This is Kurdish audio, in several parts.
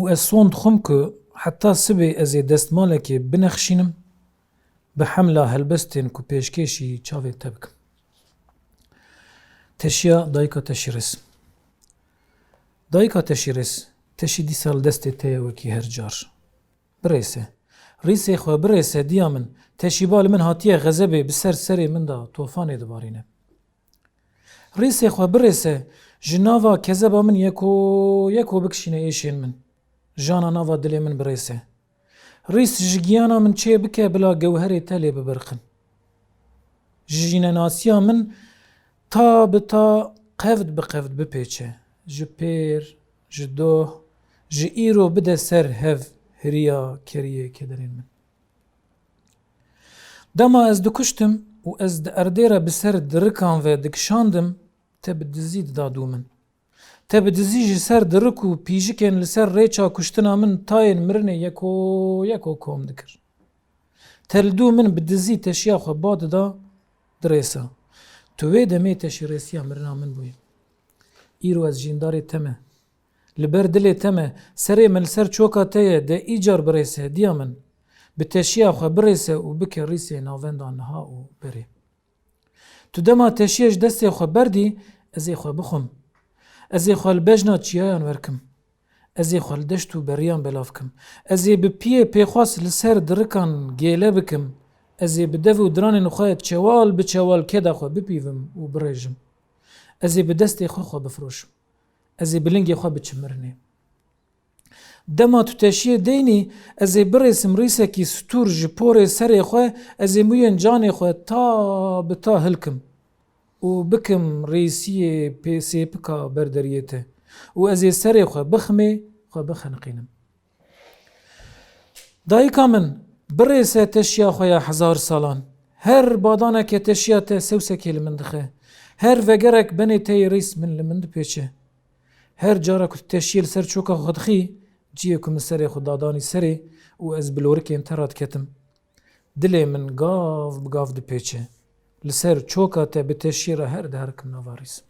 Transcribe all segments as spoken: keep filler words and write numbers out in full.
Û ez son dixwim ku heta sibê ez ê destmalekê binexşînim, bi hemla helbestên ku pêşkêşî çavên te bikim. Teşiya dayika Teşîrês. Dayika Teşîrês, teşî dîsa li destê te ye wekî her car. Birêse. Rîsê xwe birêse diya min, teşîba li min hatiye xezebê bi ser serê min de tofanê dibarîne. Rîsê xwe birêse, ji nava kezeba min yeko yeko bikişîne êşên min. Jana nava dilê min birêse. Rîs ji giyana min çê bike bila gewherê te lê bibirqin. Ji jînenasiya min ta bi ta qevd bi qevd bipêçe. Ji pêr, ji doh, ji îro bide ser hev hiriya keriyê kederên min. Dema ez dikuştim û ez di erdê re bi ser dirikan ve dikişandim, te bi dizî dida dû min. Te bi dizî ji ser dirik û pîjikên li ser rêça kuştina min tayên mirinê yeko yeko kom dikir. Te li dû min bi dizî teşiya xwe ba dida dirêsa. Tu wê demê teşîrêsiya mirina min bûyî. Îro ez jîndarê te me. Li ber dilê te me, serê min li ser çoka te ye, de îcar birêse, diya min. Bi teşiya xwe birêse û bike rîsê navenda niha û berê. Tu dema teşiyê ji destê xwe berdî, ez ê xwe bixwim. Ez ê xwe li bejna çiyayan werkim. Ez ê xwe li deşt û beriyan belav kim. Ez ê bi piyê pêxwas li ser dirikan gêle bikim. Ez ê bi dev û diranên xwe çewal bi çewal keda xwe bipîvim û birêjim. Ez ê bi destê xwe xwe bifiroşim. Ez ê bi lingê xwe biçim mirinê. Dema tu teşiyê deynî, ez ê birêsim rîsekî stûr ji porê serê xwe, ez ê mûyên canê xwe ta bi ta hilkim û bikim rîsiyê pê sêpika ber deriyê te û ez ê serê xwe biximê, xwe bixeniqînim. Dayika min, birêse teşiya xwe ya hezar salan. Her badaneke teşiya te sewsekê li min dixe. Her vegerek benê te yê rîs min li min dipêçe. Her cara ku tu teşiyê li ser çoka xwe dixî, ciyê ku min serê xwe dadanî serê û ez bi lorikên te re diketim. Dilê min gav bi gav dipêçe. Li ser çoka te bi teşiyê re her diherikim nava rîs.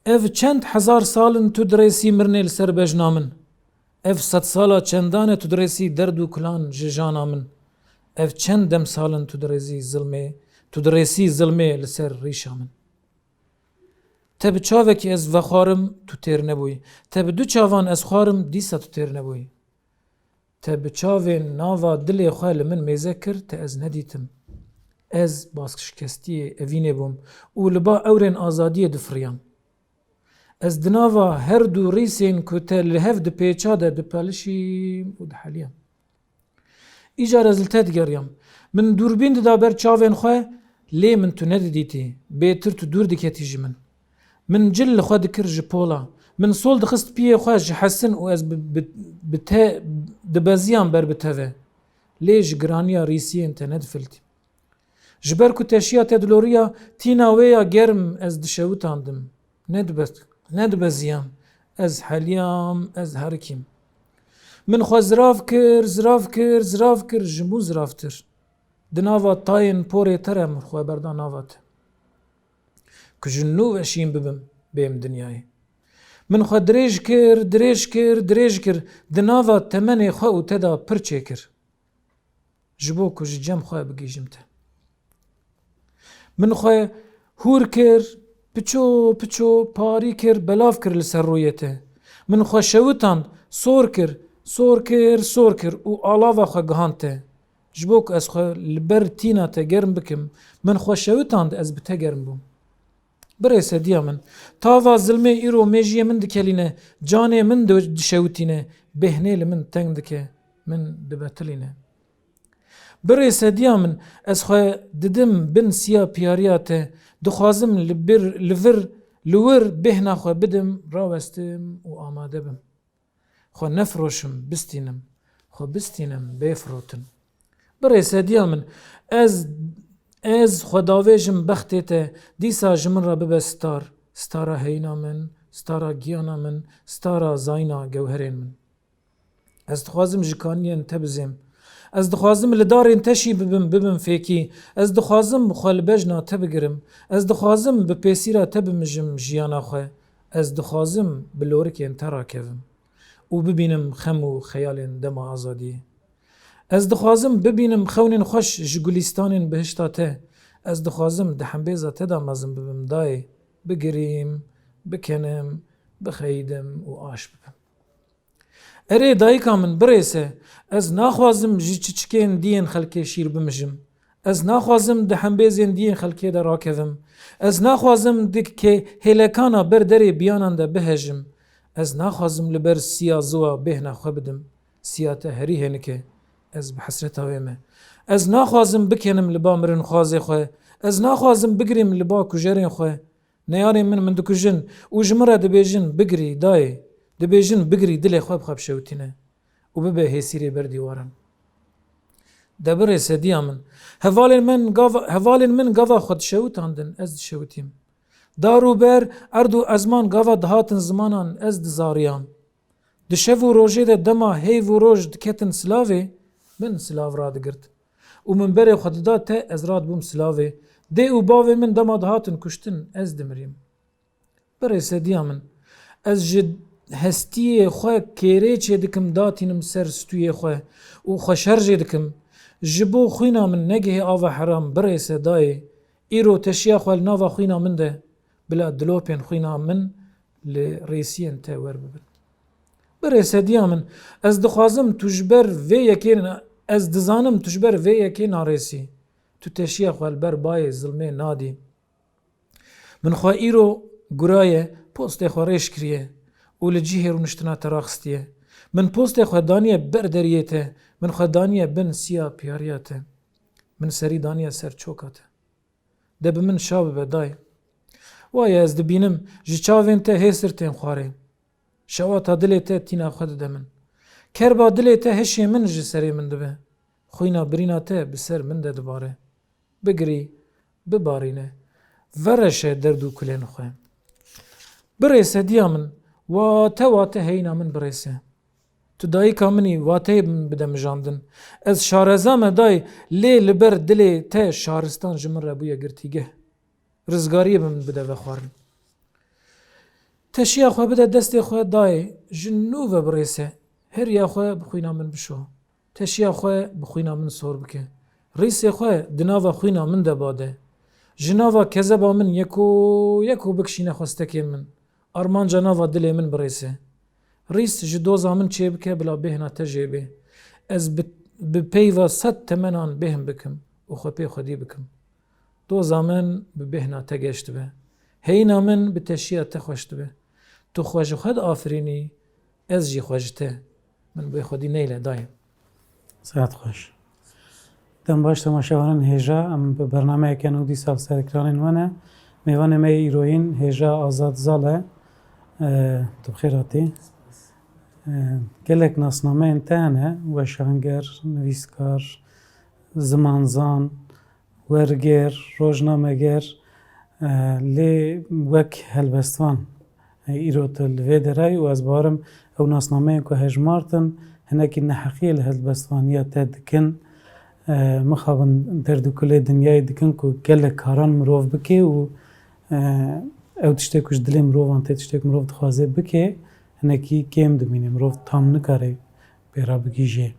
Ev çend hezar sal in tu dirêsî mirinê li ser bejna min. Ev sedsala çendan e tu dirêsî derd û kulan ji jana min. Ev çend demsal in tu dirêsî zilmê, tu dirêsî zilmê li ser rîşa min. Te bi çavekî ez vexwarim, tu têr nebûyî. Te bi du çavan ez xwarim, dîsa tu têr nebûyî. Te bi çavên nava dilê xwe li min mêze kir, te ez nedîtim. Ez baskşikestiyê evînê bûm û li ba ewrên azadiyê difiriyam. Ez di nava her du rîsên ku te li hev dipêça de dipelişîm û diheliyam. Îcar ez li te digeriyam. Min dûrbîn dida ber çavên xwe, lê min tu nedidîtî. Bêtir tu dûr diketî ji min. Min cil li xwe dikir ji pola. Min sol dixist piyê xwe ji hesin û ez bi, bi, bi te dibeziyam ber bi te ve. Lê ji giraniya rîsiyên te nedifiltî. Ji ber ku teşiya te diloriya, tîna wê ya germ ez dişewitandim. Nedibe-, nedibeziyam. Ez heliyam, ez herikîm. Min xwe zirav kir, zirav kir, zirav kir, ji mû ziravtir. Di nava tayên porê te re min xwe berda nava te. Ku ji nû ve şîn bibim, bêm dinyayê. Min xwe dirêj kir, dirêj kir, dirêj kir, di nava temenê xwe û te de pir çêkir. Ji bo ku ji cem xwe bigihîjim te. Min xwe hûr kir, piço piço parî kir, belav kir li ser rûyê te. Min xwe şewitand, sor kir, sor kir, sor kir û alava xwe gihand te. Ji bo ku ez xwe li ber tîna te germ bikim, min xwe şewitand, ez bi te germ bûm. Birêse diya min, tava zilmê îro mêjiyê min dikelîne, canê min di-, dişewitîne, bêhnê li min teng dike, min dibetilîne. Birêse diya min, ez xwe didim bin siya piyariya te, dixwazim li bir, li vir, li wir bêhna xwe bidim, rawestim û amade bim. Xwe nefiroşim, bistînim. Xwe bistînim, bê firotin. Birêse diya min, ez, ez xwe davêjim bextê te, dîsa ji min re bibe star. Stara heyîna min, stara giyana min, stara zayna gewherên min. Ez dixwazim ji kaniyên te bizêm. Ez dixwazim li darên te şî bibim, bibim fêkî. Ez dixwazim xwe li bejna te bigirim. Ez dixwazim bi pêsîra te bimijim jiyana xwe. Ez dixwazim bi lorikên te rakevim. û bibînim xem û xeyalên dema azadiyê. Ez dixwazim bibînim xewnên xweş ji gulîstanên bihişta te. Ez dixwazim di hembêza te de mezin bibim dayê. Bigirîm, bikenim, bixeyidim û aş bibim. Erê dayika min, birêse, ez naxwazim ji çiçikên diyên xelkê şîr bimijim. Ez naxwazim di hembêzên diyên xelkê de rakevim. Ez naxwazim di kê-, hêlekana ber derê biyanan de bihejim. Ez naxwazim li ber siya ziwa bêhna xwe bidim. Siya te herî hênik e. Ez bi hesreta wê me. Ez naxwazim bikenim li ba mirinxwazê xwe. Ez naxwazim bigirîm li ba kujerên xwe. Neyarên min, min dikujin û ji min re dibêjin, bigirî, dayê. Dibêjin, bigirî, dilê xwe bi xwe bişewitîne û bibe hêsîrê ber dîwaran. De birêse diya min. Hevalên min gava, hevalên min gava xwe dişewitandin, ez dişewitîm. Dar û ber, erd û ezman gava dihatin zimanan, ez dizariyam. Di şev û rojê de dema heyv û roj diketin silavê, min silav radigirt. Û min berê xwe dida te, ez radibûm silavê. Dê û bavê min dema dihatin kuştin, ez dimirîm. Birêse diya min, ez ji hestiyê xwe kêrê çêdikim, datînim ser stûyê xwe û xwe şer jê dikim. Ji bo xwîna min negihê ava heram, birêse dayê. Îro teşiya xwe li nava xwîna min de, bila dilopên xwîna min li rêsiyên te wer bibin. Birêse diya min, ez dixwazim tu ji ber vê yekê na-, ez dizanim tu ji ber vê yekê narêsî. Tu teşiya xwe li ber bayê zilmê nadî. Min xwe îro guraye, postê xwe rêj kiriye û li cihê rûniştina te raxistiye. Min postê xwe daniye ber deriyê te, min xwe daniye bin siya piyariya te. Min serî daniye ser çoka te. De bi min şa bibe, dayê. Waye ez dibînim, ji çavên te hêsir tên xwarê. Şewata dilê te tîna xwe dide min. Kerba dilê te hişê min ji serê min dibe. Xwîna birîna te bi ser min de dibare. Bigirî, bibarîne. Vereşe derd û kulên xwe. Birêse diya min, wate wate heyîna min birêse. Tu dayika min î, wateyê min bide mijandin. Ez şareza me dayê, lê li ber dilê te şaristan ji min re bûye girtîgeh. Rizgariyê min bide vexwarin. Teşiya xwe bide destê xwe dayê, ji nû ve birêse. Heriya xwe bi xwîna min bişo. Teşiya xwe bi xwîna min sor bike. Rîsê xwe di nava xwîna min de bade. Ji nava kezeba min yeko yeko bikişîne xwestekên min. Armanca nava dilê min birêse. Rîs ji doza min çêbike bila bêhna te jê bê. Ez bi, bi peyva sed temenan bêhn bikim û xwe pê xwedî bikim. Doza min bi bêhna te geş dibe. Heyîna min bi teşiya te xweş dibe. Tu xwe ji xwe diafirînî, ez jî xwe ji te. Min bê xwedî neyle dayê. Sihet xweş. Dem baş temaşevanên hêja, em bi bernameyeke nû dîsa li ser ekranên we ne. Mêvanê me yê îroyîn hêja Azad Zal e. E, tu bi xêr hatî. E, gelek nasnameyên te hene, weşanger, nivîskar, zimanzan, werger, rojnameger, e, lê wek helbestvan, e, îro tu li vê derayî û ez bawerim ew nasnameyên ku hejmartin hinekî neheqiyê li helbestvaniya te dikin, e, mixabin derd û kulê dinyayê dikin ku gelek karan mirov bike û, e, ew tiştê ku ji dilê mirovan tê, tiştê ku mirov dixwaze bike, hinekî kêm dimîne, mirov tam nikare pê re bigihîje.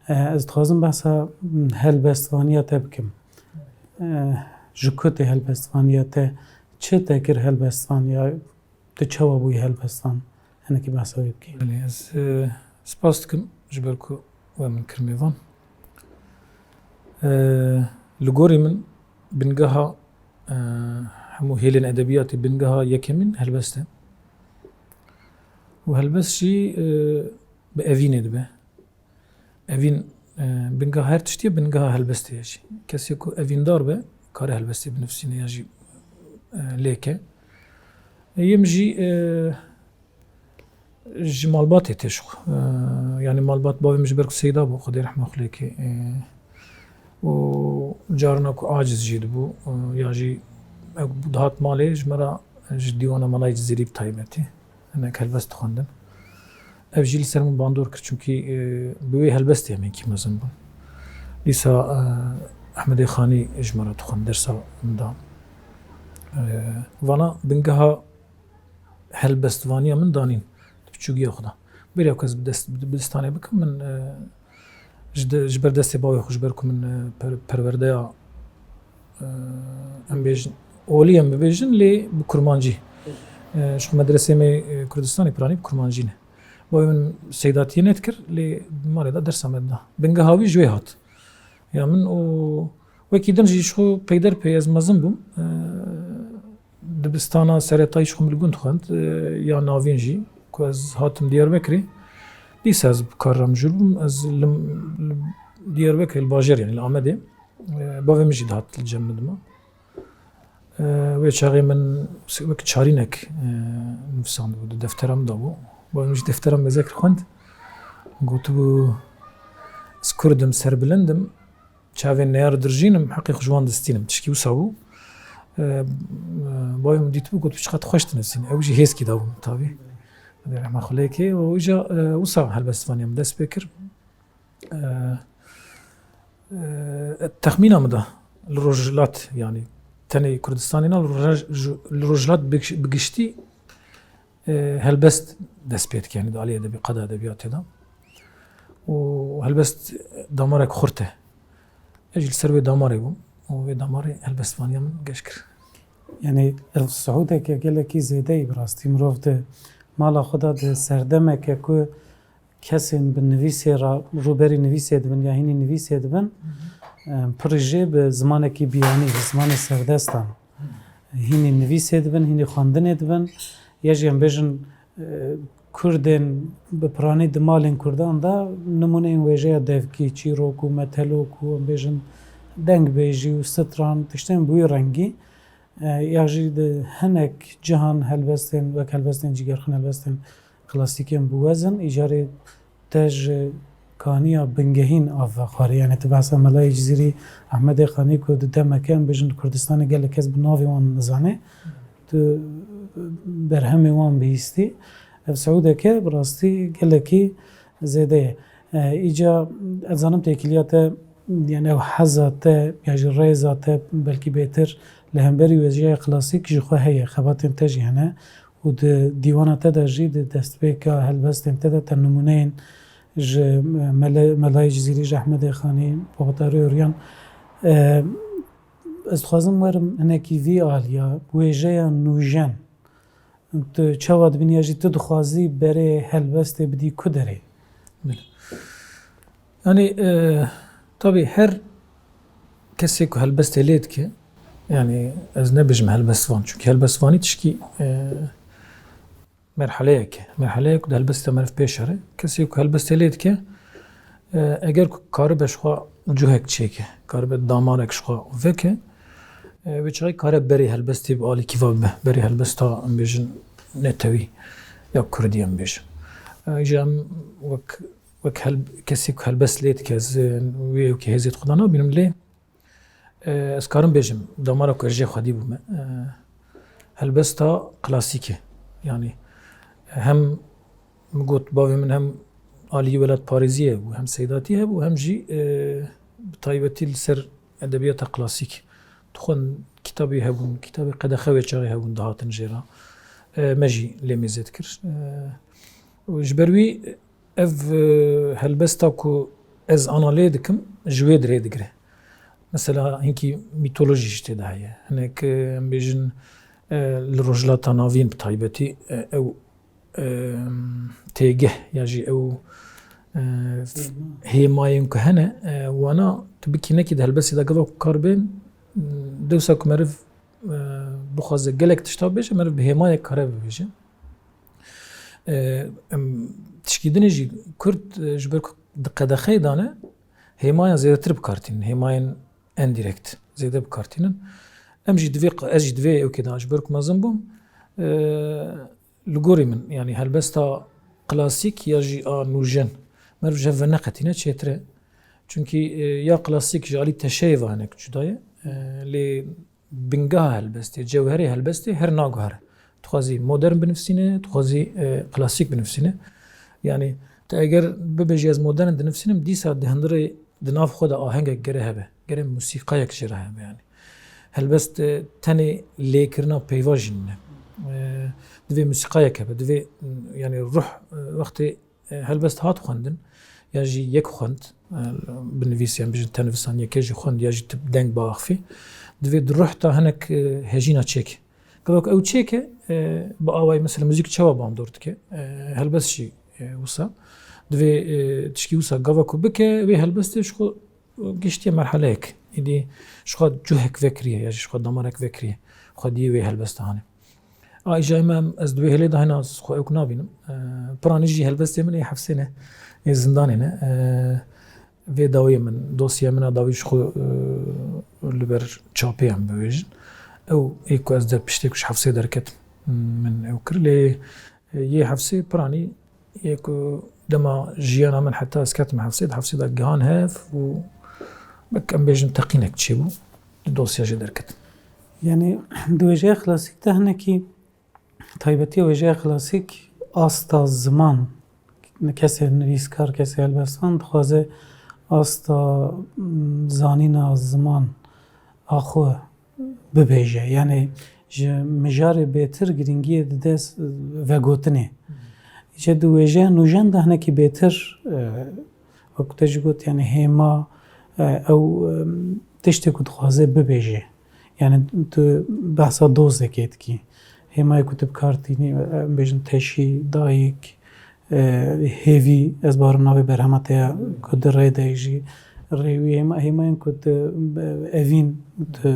E, ez dixwazim behsa, m, helbestvaniya te bikim. E, ji ku tê helbestvaniya te? Çi te kir helbestvaniya? Tu çawa bûyî helbestvan? Hinekî behsa wê bikî. Belê, ez, e, spas dikim ji ber ku we min kir mêvan. E, li gorî min bingeha, e, hemû hêlên edebiyatê bingeha yekemîn helbest e. Û helbest jî, e, bi evînê dibe. Evîn, e, bingeha her tiştî ye, bingeha helbestê ye jî. Kesê ku evîndar be, kare helbestê binivîsîne ya jî, e, lêke. Yim jî, e, ji malbatê tê ji xwe. E, yanî malbat bavê min ji ber ku seyda bû, Xwedê rehma xwe lê ke, e, û carina ku aciz jî dibû, e, ya jî ew dihat malê ji me re ji dîwana Melayê Cizîrî bi taybetî hinek helbest dixwendin. Ev jî li ser min bandor kir, çunkî, e, bi wê helbestê em hinkî mezin bûn. Dîsa, e, Ehmedê Xanî ji me re dixwend, dersa min da. E, vana bingeha helbestvaniya min danîn, di piçûgiya xwe de. Bêriya ku ez bi dest, bi dibistanê bikim, min, e, ji de, ji ber destê bavê xwe, ji ber ku min, e, per-, perwerdeya, e, em bêjin, olî em bibêjin, lê bi kurmancî. E, ji xwe medresê me, e, Kurdistanê piranî bi kurmancî ne. Bavê min seydatiyê nedikir, lê di malê de dersa me dida. Bingeha wî ji wê hat. Ya min û wekî din jî ji xwe peyder pê ez mezin bûm. E, dibistana seretayî ji xwe min li gund xwend, e, ya navîn jî, ku ez hatim Diyarbekirê. Dîsa ez bi kar re mijûl bûm. Ez li, li Diyarbekirê, li bajêr, yanî li Amedê. E, bavê min jî dihat li cem min dima. E, wê çaxê min wek çarînek, e, nivîsandibû, di deftera min de bû. Bavê min jî deftera min mêze kir xwend. Gotibû, "Ez Kurd im, serbilind im. Çavên neyar dirjînim, heqê xwe ji wan distînim." Tişkî wisa bû. E, e, bavê min dîtibû, gotibû, "Çiqas xweş dinivîsînî." Ew jî hêzkî dabû min tabî. Xwedê rehma xwe lê ke. Û îca, e, wisa helbestvaniya min dest pê kir. E, e, texmîna min de li Rojhilat, yanî tenê Kurdistanê na, li Roj-, li Rojhilat bi giş-, bi giştî, e, helbest dest pê dike, yanî di alî edebî, qada edebiyatê de. Û helbest damarek xurt e. Ez jî li ser wê damarê bûm û wê damarê helbestvaniya min geş kir. Yanî ev siûdeke gelekî zêde ye bi rastî. Mirov di mala xwe de, di serdemeke ku kesên bi nivîsê re rûberî nivîsê dibin ya hînî nivîsê dibin, em, pirî jê bi zimanekî biyanî, bi zimanê serdestan hînî nivîsê dibin, hînî xwendinê dibin. Ya jî em bêjin, e, Kurdên bi piranî di malên Kurdan de nimûneyên wêjeya devkî, çîrok û metelok û em bêjin dengbêjî û stran, tiştên bi wî rengî. E, ya jî di hinek cihan helbestên, wek helbestên cîgerxwîn, helbestên klasîkên bi wezin, îcarê te ji kaniya bingehîn av vexwarî. Yanî tu behsa Melayê Cizîrî, Ehmedê Xanî ku di demeke em bêjin li Kurdistanê gelek kes bi navê wan nizane. Tu berhemê wan bihîstî. Ev siûdeke bi rastî gelekî zêde ye. E, îca ez zanim têkiliya te, yanî ew heza te ya jî rêza te belkî bêtir li hemberî wêjeya klasîk ji xwe heye, xebatên te jî hene û di dîwana te de jî, di destpêka helbestên te de te nimûneyên ji Mele-, Melayê Cizîrî, ji Ehmedê Xanî, Baba Tahirê Oryan. E, ez dixwazim werim hinekî vî aliya, wêjeya nûjen. Tu çawa dibînî ya jî tu dixwazî berê helbestê bidî ku derê? Belê. Yanî, e, tabî her kesê ku helbestê lê dike, yanî ez nebêjim helbestvan, çunkî helbestvanî tişkî, e, merheleyek e. Merheleyek ku di helbestê de meriv pêş here. Kesê ku helbestê lê dike, e, eger ku karibe ji xwe cuhek çêke, karibe damarek ji xwe veke, e, wê çaxê kare berê helbestê bi alîkî ve bibe. Berê helbesta, em bêjin, netewî ya kurdî, em bêjin. E, îja em wek, wek hel-, kesê ku helbest lê dike, ez, e, wê ewkî hêzê di xwe de nabînim, lê, e, ez karim bêjim, damara ku ez jê xwedî bûme, e, helbesta klasîk e. Yanî, e, hem min got, bavê min hem alî welatparêziyê hebû, hem seydatî hebû, hem jî, e, bi taybetî li ser edebiyata klasîk dixwend, kitabê hebûn, kitabê qedexe wê çaxê hebûn, dihatin jê re. E, me jî lê mêze dikir. E, û ji ber wî ev, e, helbesta ku ez ana lê dikim, ji wê dirê digire. Mesela hinkî mîtolojî jî tê de heye. Hinek, e, em bêjin, e, li Rojhilata Navîn bi taybetî, e, ew, e, têgeh ya jî ew, e, hêmayên ku hene, e, wana tu bikî nekî di helbestê de gava ku kar bên, dewsa ku meriv, e, bixwaze gelek tişta bibêje, meriv bi hêmayek kare bibêje. E, em, tişkî dinê jî Kurd, e, ji ber ku di qedexeyê de ne, hêmaya zêdetir bi kar tînin, hêmayên endirekt zêde bi kar tînin. Em jî divê, ez jî divê ewkê de ji ber ku mezin bûm, e, li gorî min, yanî helbesta klasîk ya jî a nûjen, meriv ji hev ve neqetîne çêtir e. Çunkî, e, ya klasîk ji alî teşeyê ve hinek cuda ye, e, lê bingeha helbestê, cewherê helbestê her naguhere. Dixwazî modern binivîsîne, dixwazî, e, klasîk binivîsîne. Yanî, te eger bibêjî ez modern dinivîsînim, dîsa di hundirê di nav xwe de ahengek gere hebe. Gere musîqayek jê re hebe yanî. Helbest, e, tenê lêkirina peyva jî nîne. E, divê musîqayek hebe, divê, yanî ruh, e, wextê e, helbest hat xwendin, ya jî yek xwend, e, binivîs, yan bijin tenivîsan yekê jî xwend, ya jî tu deng biaxivî, divê di ruh de hinek, e, hejîna çêke. Gava ku ew çêke, e, bi awayî mesela muzîk çawa bandor dike, e, helbest jî, e, wisa. Divê, e, tişkî wisa gava ku bike, wê helbestê ji xwe gihiştiye merheleyek. Îdî ji xwe cuhek vekiriye ya jî ji xwe damarek vekiriye. Xwediyê wê helbesta hane. A îja me em, ez di wê hêlê de hena xwe ewk nabînim. E, piranî jî helbestê min ê hefsê ne, ê zindanê ne. E, vê dawiyê min, dosyaya min a dawî ji xwe, e, li ber çapê em bibêjin. Ew ê ku ez der piştê ku ji hefsê derketim, min ew kir. Lê, e, yê hefsê piranî yê ku dema jiyana min heta ez ketim hefsê, di hefsê de gihan hev û belk em bêjin teqînek çêbû, di dosya jê derketim. Yanî di wêjeya klasîk de hinekî taybetiya wêjeya klasîk asta ziman, kesê nivîskar, kesê helbestvan dixwaze asta, mm, zanîna ziman a xwe bibêje. Yanî ji mijarê bêtir girîngiyê dide s-, vegotinê. Îca di wêjeya nûjen de hinekî bêtir, e, wek te jî got, yanî hêma, e, ew, e, tiştê ku dixwaze bibêje. Yanî tu behsa dozekê dikî. Hêmayê ku tu bi kar tînî, e, em bêjin teşî, dayik, e, hêvî, ez bawerim navê berhema te ya ku di rê de jî rêwî hêma, hêmayên ku tu, e, evîn, tu,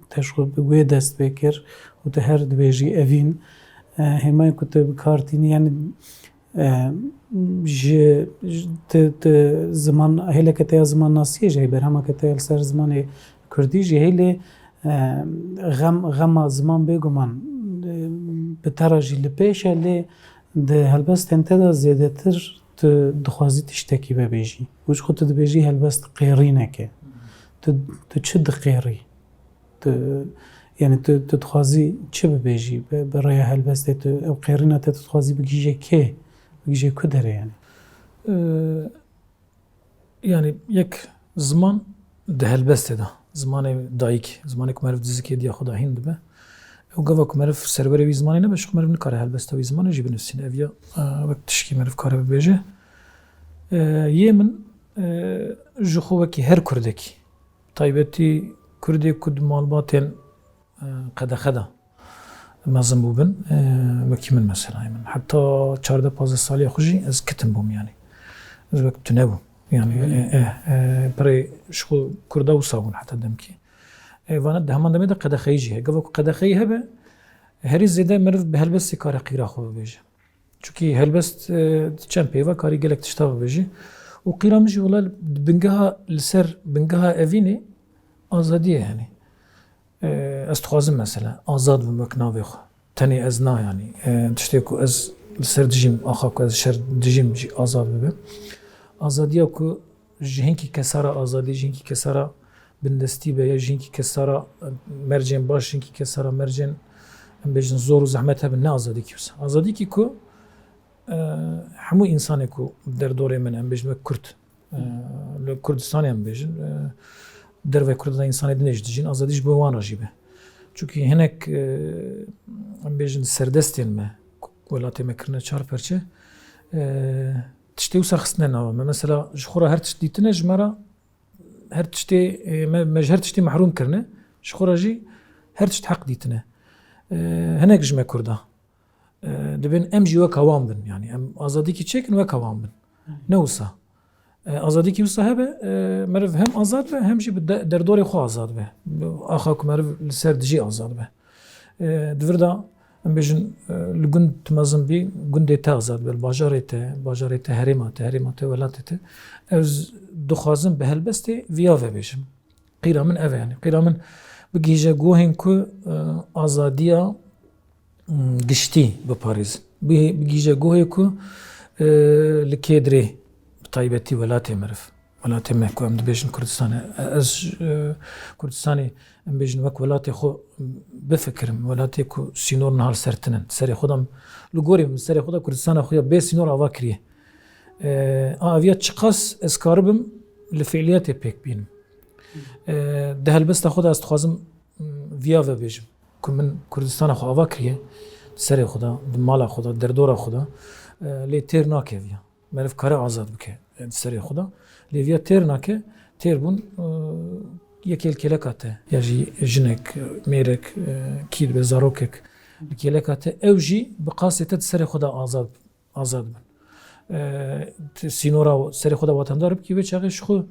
te ji xwe bi wê dest pê kir û tu her dibêjî evîn, e, hêmayên ku tu bi kar tînî, yanî, e, ji, ji, tu, tu ziman, hêleke te ya zimannasiyê jî heye, berhemeke te ya li ser zimanê kurdî jî heye, lê, e, xem, xema ziman bêguman, e, bi te re jî li pêş e, lê di helbestên te de zêdetir tu dixwazî tiştekî vebêjî. Û ji xwe tu dibêjî helbest qêrînek e. Tu, tu çi diqêrî? Tu, yanî tu, tu dixwazî çi bibêjî? Bi, bi rêya helbestê tu, ew qêrîna te tu dixwazî bigihîje kê? Bigihîje ku derê yanî? Ee, yanî yek ziman di helbestê de, zimanê dayik, zimanê ku meriv di zikê diya xwe de hîn dibe. Ew gava ku meriv serwerê wî zimanê nebe, ji xwe meriv nikare helbesta wî zimanê jî binivîsîne. Ev ya, e, wek tişkî meriv kare bibêje. E, yê min, e, ji xwe wekî her kurdekî, taybetî kurdê ku di malbatên, e, qedexe de mezin bûbin, e, wekî min mesela, min heta çardeh pazdeh saliya xwe jî ez kitim bûm, yanî ez wek tune bûm. Yanî, e, e, e, pirê ji xwe kurda wisa bûn heta demkî. E, vana di heman demê de qedexeyî jî heye. Gava ku qedexeyî hebe, herî zêde meriv bi helbestê kare qîra xwe bibêje. Çunkî helbest, e, çend peyva karî gelek tişta bibêjî. Û qîra min jî wela li bingeha, li ser bingeha evînê azadî ye, yanî. E, ez dixwazim mesela azad bim wek navê xwe. Tenê ez na, yanî. E, tiştê ku ez li ser dijîm, axa ku ez ji şer dijîm jî azad bibim. Azadiya ku ji hinkî kesa re azadî, ji hinkî kesa re bindestî be, ya ji hinkî kesa re, e, mercên baş, ji hinkî kesa re mercên, em bêjin, zor û zehmet hebin, ne azadîkî wisa. Azadîkî ku, e, hemû însanê ku derdorê min, em bêjin, wek Kurd, e, li Kurdistanê em bêjin, e, derve Kurdan de însanê din jî dijîn, azadî ji bo wan re jî be. Çunkî hinek, e, em bêjin, serdestên me, ku welatê me kirine çar perçe, e, tiştê wisa xistine nava me. Mesela ji xwe re her tişt dîtine, ji me re her tiştê, e, me, me ji her tiştê mehrûm kirine, ji xwe re jî her tişt heq dîtine. E, hinek ji me Kurda, e, dibên em jî weka wan bin. Yanî em azadîkî çêkin, weka wan bin. Ne wisa. E, azadîkî wisa hebe, e, meriv hem azad be, hem jî bi de-, derdorê xwe azad be. Axa ku meriv li ser dijî azad be. E, di vir de, em bêjin, e, li gund tu mezin bî, gundê te azad be, li bajarê te, bajarê te herêma te, herêma te welatê te. Ez dixwazim bi helbestê viya vebêjim. Qîra min ev e, yanî. Qîra min bigihîje gohên ku, e, azadiya, mm, giştî biparêzin. Bi-, bigihîje gohê ku, e, li kêdrê, bi taybetî welatê meriv, welatê me ku em dibêjin Kurdistan e, ez, e, Kurdistanê, em bêjin, wek welatê xwe bifikirim, welatê ku sînor niha li ser tinin. Serê xwe de em, li gorî min, serê xwe de Kurdistana xwe ya bê sînor ava kiriye. E, a ev ya çiqas ez karibim li fiiliyetê pêk bînim. E, di helbesta xwe de ez dixwazim, m, viya vebêjim ku min Kurdistana xwe ava kiriye, di serê xwe de, di mala xwe de, derdora xwe de, e, lê têr nakeviya. Meriv kare azad bike, e, di serê xwe de. Lê viya têr nake, têr bûn, e, yekê li kêleka te. Ya jî jinek, mêrek, e, kî dibe, zarokek li kêleka te, ew jî bi qasê te di serê xwe de azad, azad bin. E, tu sînora serê xwe de watendar bikî, wê çaxê ji xwe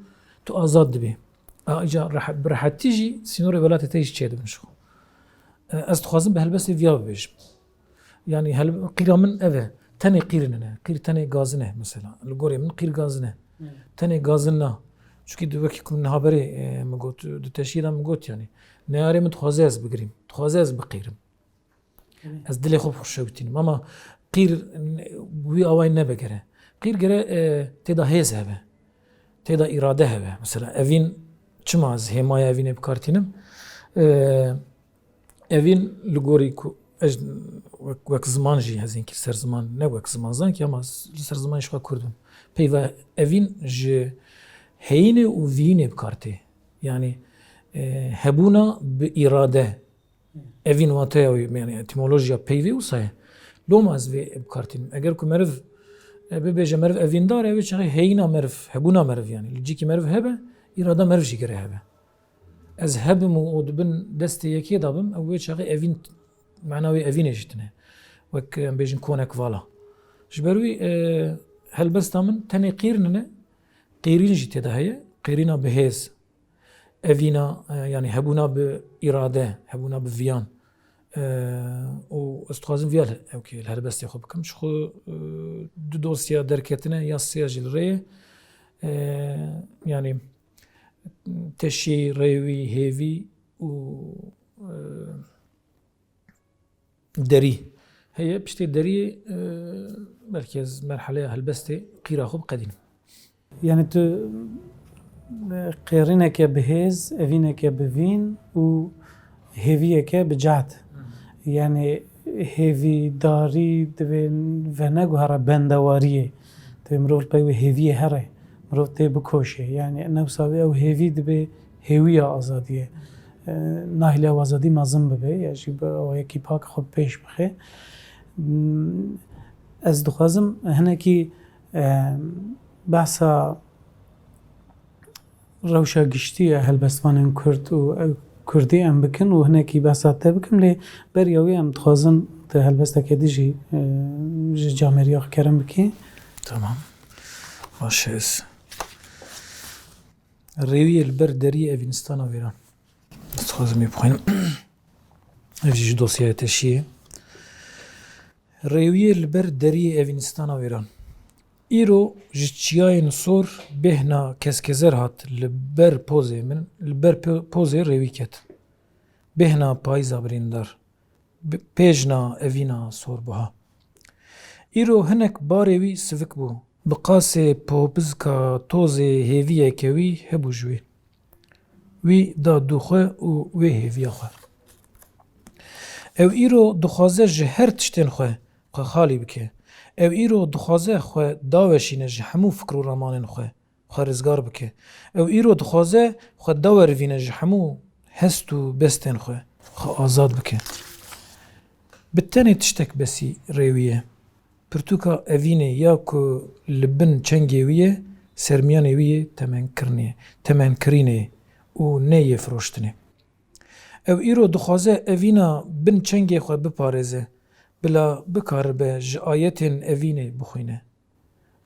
tu azad dibî. A, îca rehe-, bi rehetî jî sînorê welatê te jî çêdibin ji xwe. E, ez dixwazim bi helbestê viya bibêjim. Yani hel-, qîra min ev e. Tenê qîr nine. Qîr tenê gazin e mesela. Li gorê min qîr gazin e. Hmm. Tenê gazin na. Çunkî di wekî ku min niha berê, e, min got, di teşhiyê de min got yani. Neyarê min dixwaze ez bigirîm. Dixwaze ez biqîrim. Evet. Ez dilê xwe bi xwe şewitînim. Ama qîr n-, wî awayî nebe gere. Qîr gere, e, tê de hêz hebe. Tê de îrade hebe. Mesela evîn çima ez hêmaya evînê bi kar tînim? E, Evîn li gorî ku ez wek, wek ziman jî hezîn kir ser ziman, ne wek ziman zankî ama li ser zimanê ji xwe kurd bûm. Peyva evîn ji heyînê û vîyînê bi kar tê. Yanî, e, hebûna bi îrade. Evîn wateya wî, yanî etîmolojiya peyvê wisa ye. Loma ez vê bi kar tînim. Eger ku meriv, e, bibêje meriv evîndar e, wê çaxê heyîna meriv, hebûna meriv yanî. Li cîkî meriv hebe, îrada meriv jî gere hebe. Ez hebim û, û di bin destê yekê de bim, ew wê çaxê evîn, mana wê evînê jî tune. Wek, em bêjin, konek vala. Ji ber wî, e, helbesta min tenê qîr nine, qîrîn jî tê de heye, qîrîna bi hêz. Evîna, e, yanî hebûna bi îrade, hebûna bi viyan. E, û ez dixwazim viya li, ewkê li helbestê xwe bikim. Ji xwe, e, du dosya derketine ya sêya jî li rê ye. E, yanî teşî, rêwî, hêvî û, e, derî heye. Piştê deriyê, e, belkî ez merheleya helbestê qîra xwe biqedînim. Yani tu, e, qêrîneke bi hêz, evîneke bi vîn û hêviyeke bi cehd. Yani hêvîdarî divê veneguhere bendewariyê. Divê mirov li pey wê hêviyê here. Mirov tê bikoşê. Yani newsa wê ew hêvî dibê hêwiya azadiyê. E, nahîle ew azadî mezin bibe, ya jî bi awayekî pak xwe pêş bixe. Hmm, ez dixwazim hinekî, e, behsa rewşa giştî ya helbestvanên Kurd û ew Kurdî em bikin û hinekî behsa te bikim, lê beriya wî em dixwazin tu helbesteke dî jî, e, ji camêriya xwe kerem bikî. Tamam. Baş e, ez rêwiyê li ber deriyê Evînistana Wêran. Ez dixwazim ê bixwînim. Ev jî ji dosyaya teşiyê. Rêwiyê li ber deriyê Evînistana Wêran. Îro ji çiyayên sor bêhna keskezer hat li ber pozê min, li ber po-, pozê rêwî ket. Bêhna payîza birîndar. Bi-, pêjna evîna sorbiha. Îro hinek barê wî sivik bû. Bi qasê popizka tozê hêviyeke wî hebû ji wî. Wî da dû xwe û wê hêviya xwe. Ew îro dixwaze ji her tiştên xwe, xwe xalî bike. Ew îro dixwaze xwe daweşîne ji hemû fikr û ramanên xwe, xwe rizgar bike. Ew îro dixwaze xwe dawerivîne ji hemû hest û bestên xwe, xwe azad bike. Bi tenê tiştek besî rê wî ye. Pirtûka evînê ya ku li bin çengê wî ye, sermiyanê wî yê temenkirinê, temenkirinê û ne yê firoştinê. Ew îro dixwaze evîna bin çengê xwe biparêze, bila bikaribe ji ayetên evînê bixwîne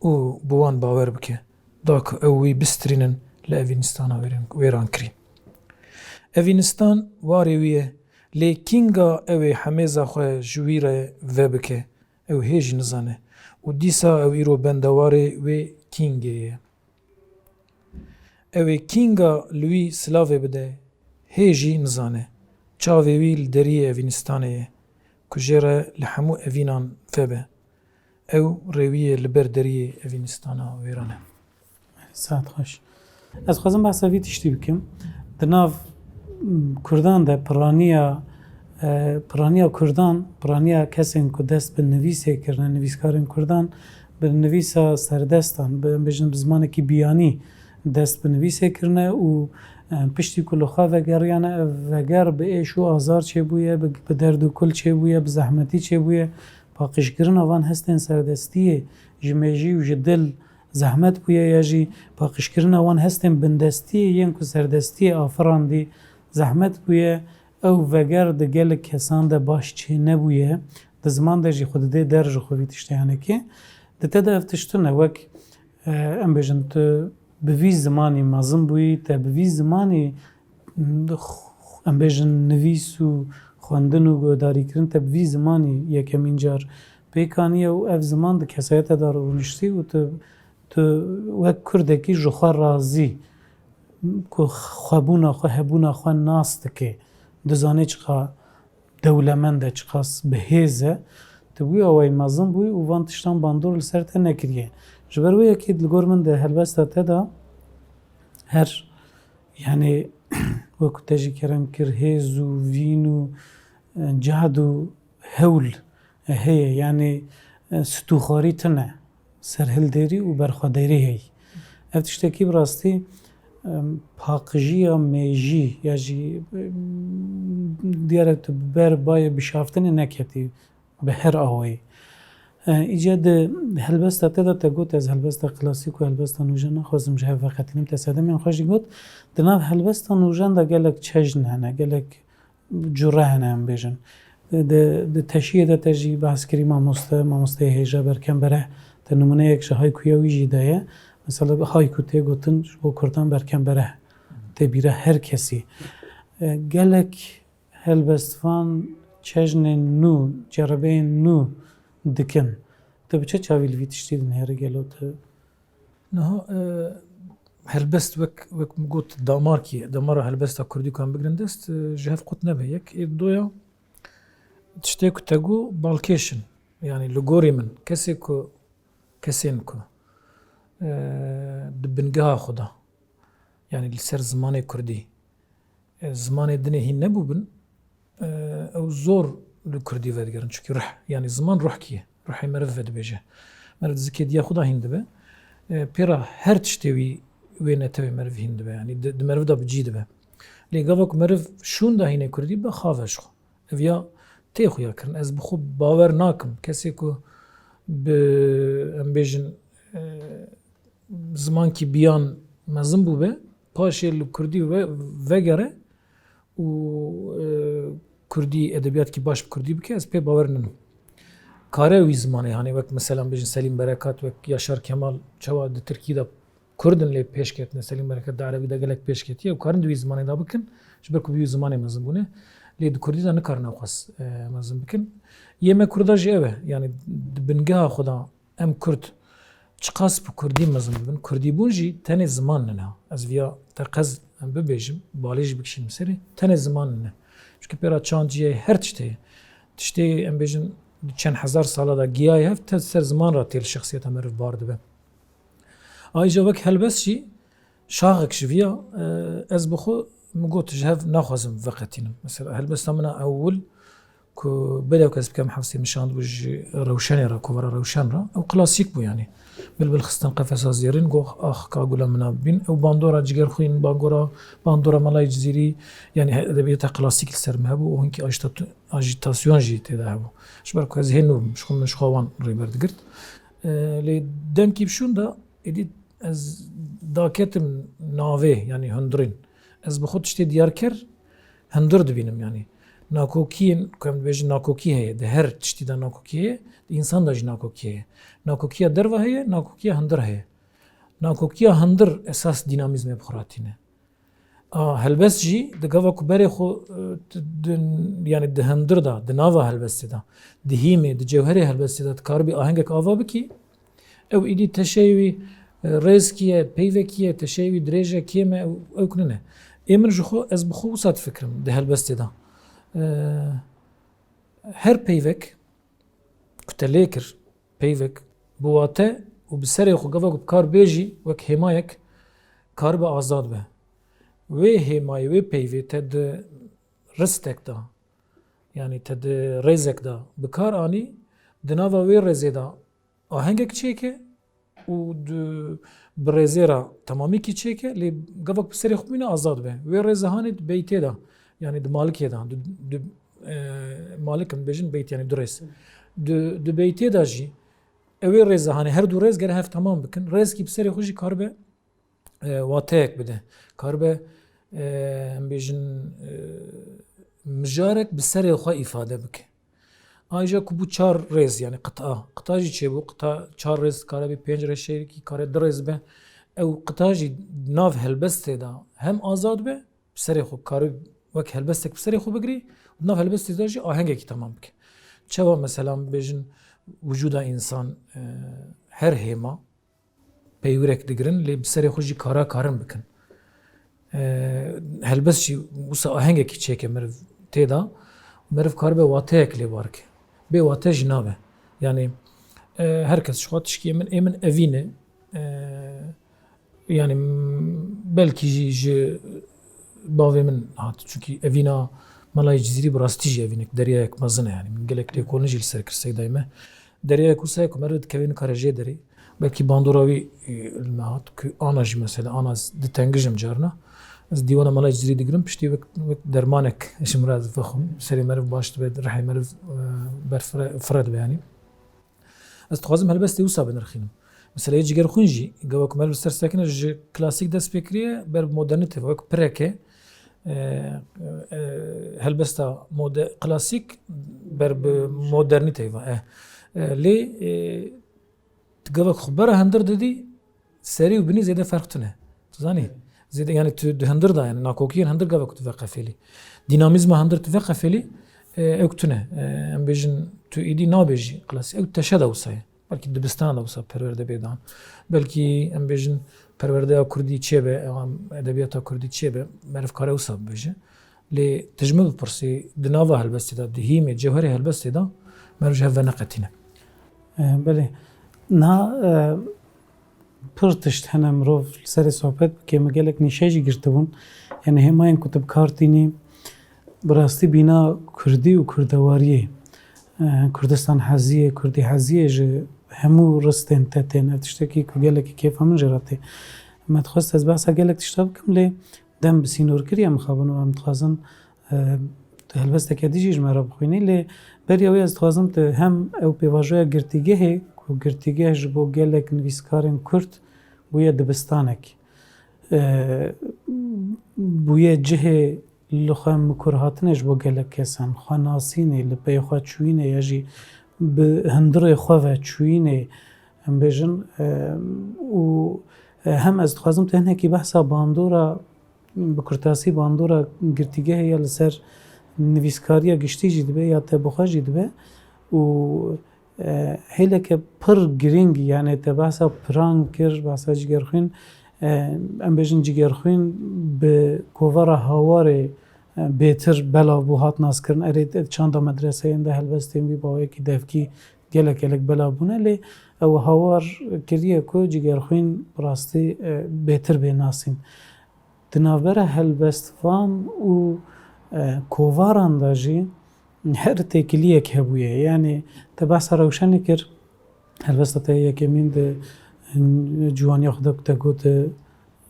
û bi wan bawer bike, da ku ew wî bistirînin li Evînistana wêran, wêran kirî. Evînistan warê wî ye, lê kînga ew ê hemêza xwe ji wî re vebike, ew hê jî nizane û dîsa ew îro bendewarê wê kîngê ye. Ew ê kînga li wî silavê bide, hê jî nizane. Çavê wî li deriyê Evînistanê ye, ku jê re li hemû evînan vebe. Ew rêwiyê li ber deriyê Evînistana wêran e. Saet xweş. Ez dixwazim behsa vî tiştî bikim. Di nav, m, Kurdan de piraniya, e, piraniya Kurdan, piraniya kesên ku dest bi nivîsê kirine, nivîskarên Kurdan, bi nivîsa serdestan, bi, em bêjin bi zimanekî biyanî dest bi nivîsê kirine û, e, piştî ku li xwe vegeriyane, ev veger bi êş û azar çêbûye, bi, bi derd û kul çêbûye, bi zehmetî çêbûye. paqijkirina van hestên serdestiyê ji mêjî û ji dil zehmet bûye, ya jî paqijkirina wan hestên bindestiyê yên ku serdestiyê afirandî zehmet bûye, ew veger di gelek kesan de baş çênebûye, di ziman de jî xwe didê der ji xwe vî tiştê henekê. Di te de ev tişt tune wek, e, em bêjin tu bi vî zimanî mezin bûyî, te bi vî zimanî, em bêjin nivîs û xwendin û guhdarîkirin, te bi vî zimanî yekemîn car pêk aniye û ev ziman di kesayeta de rûniştî û tu, tu wek Kurdekî ji xwe razî, ku xwebûna xwe, hebûna xwe nas dike, dizanê çiqa dewlemend e, çiqas bi hêz e, tu wî awayî mezin bûyî û van tiştan bandor li ser te nekiriye. Ji ber wê yekê li gor min di helbesta te de her, yanî, wekî te jî kerem kir, hêz û vîn û, e, cehd û hewl heye, yanî, e, stûxwarî tune, serhildêrî û berxwedêrî heye. Ev tiştekî bi rastî, em, paqijiya mêjî ya jî, em, diyar e tu bi ber bayê bişaftinê neketî bi her awayî. E, îca di helbesta te de te got, ez helbesta klasîk û helbesta nûjen naxwazim ji hev veqetînim, te sedemên xwe jî got. Di nav helbesta nûjen de gelek çejn hene, gelek cure hene, em bêjin. Di, di, di teşiyê de te jî behs kirî mamoste, mamosteyê hêja Berkem Bereh. Te nimûneyek ji haykuya wî jî daye. Mesela hayku tê gotin ji bo Kurdan Berkem Bereh. Tê bîra her kesî. E, gelek helbestvan çejnên nû, cerebeyên nû dikin. Tu bi çi çavî li vî tiştî dinêrî gelo tu? Niha, e, helbest wek, wek min got, damarkî, damara helbesta kurdî ku em bigrin dest, e, ji hev qut nebe. Yek, ê doya tiştê ku te got balkêş in. Yanî li gorî min kesê ku, kesên ku, e, di bingeha xwe de, yanî li ser zimanê kurdî, e, zimanê dinê hîn nebûbin, e, ew zor li kurdî vedigerin. Çunkî ruh, yanî ziman ruhkî ye. Ruhê meriv vedibêje. Meriv di zikê diya xwe de hîn dibe. E, pêra her tiştê wî wê netewê meriv hîn dibe. Yanî di, di meriv de bi cî dibe. Lê gava ku meriv şûn de hînê kurdî be xav e ji xwe. Ev ya tê xuya kirin. Ez bi xwe bawer nakim. Kesê ku bi, em bêjin, e, zimankî biyan mezin bûbe, paşê li kurdî ve-, vegere û, e, kurdî, edebiyatkî baş bi kurdî bike, ez pê bawer ninim. Kare wî zimanê, hanê wek mesela bêjin Selîm Berekat, wek Yaşar Kemal, çawa di tirkî de kurd in lê pêş ketine, Selîm Berekat di erebî de gelek pêş ketiye û karin di wî zimanê de bikin, ji ber ku bi wî zimanê mezin bûne. Lê di kurdî de nikarin ew qas, e, mezin bikin. Yê me kurda jî ew e, yanî di bingeha xwe de em kurd çiqas bi kurdî mezin bibin, kurdîbûn jî tenê ziman nine. Ez viya teqez bibêjim, balê jî bikişînim serê, tenê ziman nine. Çunke pêra çand, ciyayê, her tiştê ye. Tiştê, em bêjin, di çend hezar sala de giyayê hev te ser ziman re tê li şexsiyeta meriv bar dibe. Ayrıca wek helbest jî şaxek ji viya, e, ez bi xwe min got ji hev naxwazim veqetînim. Mesela helbesta min a ewil ku belê ku ez bikem hevsê min şandibû ji Rewşenê re, kovara Rewşen re. Ew klasîk bû yanî. Bilbil xistin qefesa zêrîn, goh ax ka gula min a bîn. Ew bandora Cigerxwîn, bandora, bandora Melayê Cizîrî, yanî he-, edebiyata klasîk li ser min hebû û hinkî ajîta-, ajîtasyon jî tê de hebû. Ji ber ku ez hê nû bûm, ji xwe min ji xwe wan rêber digirt. E, lê demkî bi şûn de êdî ez daketim navê, yanî hundirîn. Ez bi xwe tiştê diyar kir, hundir dibînim, yanî nakokiyên, ku em dibêjin nakokî heye, di her tiştî de nakokî heye, di însan de jî nakokî heye. Nakokiya derve heye, nakokiya hundir heye. Nakokiya hundir esas dînamîzmê bi xwe re tîne. A, helbest jî di gava ku berê xwe, e, di, di, yanî di hundir de, di nava helbestê de, di hîmê, di cewherê helbestê de dikaribî ahengek ava bikî, ew îdî teşeyê wî, e, rêzkî ye, peyvekî ye, teşeyê wî dirêj e, kêm e, ew, ew ku nine. Ê min ji xwe, ez bi xwe wisa difikirim di helbestê de. E, her peyvek ku te lê kir, peyvek bi wate û bi serê xwe gava ku bi kar bêjî wek hêmayek karibe azad be. Wê hêmayê, wê peyvê te di ristek de, yanî te di rêzek de bi kar anî, di nava wê rêzê de ahengek çêke û di, bi rêzê re temamîkî çêke, lê gava ku bi serê xwe bîne azad be. Wê rêze hanê di beytê de, yanî di malikê de, di, di, e, malik em dibêjin beyt, yanî du rêz. Di, di beytê de jî ew ê rêze, hanê her du rêz gere hev temam bikin. Rêzkî bi serê xwe jî karibe, e, wateyek bide. Karibe, e, em bêjin, e, mijarek bi serê xwe îfade bike. Ayrıca ku bû çar rêz, yani qita. Qita jî çêbû, qita çar rêz kare bê, pênc rêz şêrikî kare du rêz be. Ew qita jî nav helbestê de hem azad be, bi serê xwe kare wek helbestek bi serê xwe bigirî û nav helbestê de jî ahengekî temam bike. Çawa mesela bêjin wicûda însan, e, her hêma peywirek digirin, lê bi serê xwe jî kara karin bikin. E, helbest jî wisa ahengekî çêke meriv tê de, meriv karibe wateyek lê bar ke. Bê wate jî nabe. Yani, e, her kes ji xwe tişkî ê min, ê min evîn e. E, yani, m-, belkî jî ji bavê min hat. Çunkî evîna Melayê Cizîrî bi rastî jî evînek, deryayek mezin e yani. Min gelek lêkolin jî li ser kir Seydayê me. Deryayek wisa ye ku meriv dikeve nikare jê derê. Belkî bandora wî, e, li me hat, ku ana jî mesela, ana ez ditengijim carna. Ez dîwana Melayê Cizîrî digirim, piştî wek, wek dermanek ji min re ez vexwim. Serê meriv baş dibe, rihê meriv, e, berfire, fire dibe yani. Ez dixwazim helbestê wisa binirxînim. Mesela yê Cigerxwîn jî, gava ku meriv li ser sekine, ji klasîk dest pê kiriye, ber bi modernîtê ve, wek pireke, e, e, helbesta mode-, klasîk ber bi modernîtê ve, e. E, lê, e, tu gava ku xwe bera hundir didî, serî û binî zêde ferq tune. Tu zanî? Zêde, yani tu di hundir de, yani nakokiyên hundir gava ku tu veqefêlî. Dînamîzma hundir tu veqefêlî, e, ew tune. E, em bêjin tu êdî nabêjî klasîk. Ew teşe de wisa ye. Belkî dibistana de wisa perwerde bê dan. Belkî em bêjin perwerdeya kurdî çêbe, em edebiyata kurdî çêbe, meriv kare wisa bibêje. Lê tu ji min bipirsî, di nava helbestê de, di hîmê, cewherê helbestê de, meriv ji hev veneqetîne. E, belê. Niha, e, pir tişt hene mirov li serê sohbet bike, min gelek nîşe jî girtibûn. Yani hêmayên ku tu bi kar tînî, bi rastî bîna kurdî û kurdewariyê, e, Kurdistan heziyê, kurdî heziyê ji hemû ristên te tên. Ev tiştekî ku gelekî kêfa min jê re tê. Me dixwest ez behsa gelek tişta bikim, lê dem bi sînor kiriye mixabin û em dixwazin, e, tu helbesteke dî jî ji me re bixwînî, lê beriya wê ez dixwazim tu hem ew pêvajoya girtîgehê, ku girtîgeh ji bo gelek nivîskarên kurd bûye dibistanek, e, bûye cihê li xwe mikur hatinê ji bo gelek kesan, xwe nasînê, li pey xwe çûyînê ya jî bi hundirê xwe ve çûyînê, em bêjin, e, û, e, hem ez dixwazim tu hinekî behsa bandora, bi kurtasî bandora girtîgehê ya li ser nivîskariya giştî jî dibe ya te bi xwe jî dibe û, e, hêleke pir girîng, yani te behsa piran kir, behsa Cigerxwîn, e, em bêjin Cigerxwîn bi kovara Hawarê, e, bêtir belav bû, hat naskirin. Erê, di çanda medreseyên de helbestên wî bi awayekî devkî gelek gelek belav bûne, lê ew hawar kiriye ku Cigerxwîn bi rastî, e, bêtir bê nasîn. Di navbera helbestvan û, e, kovaran de jî her têkiliyek hebûye. Yani te behsa Rewşenê kir, helbesta te yekemîn di, e, ciwaniya xwe de ku te got, e,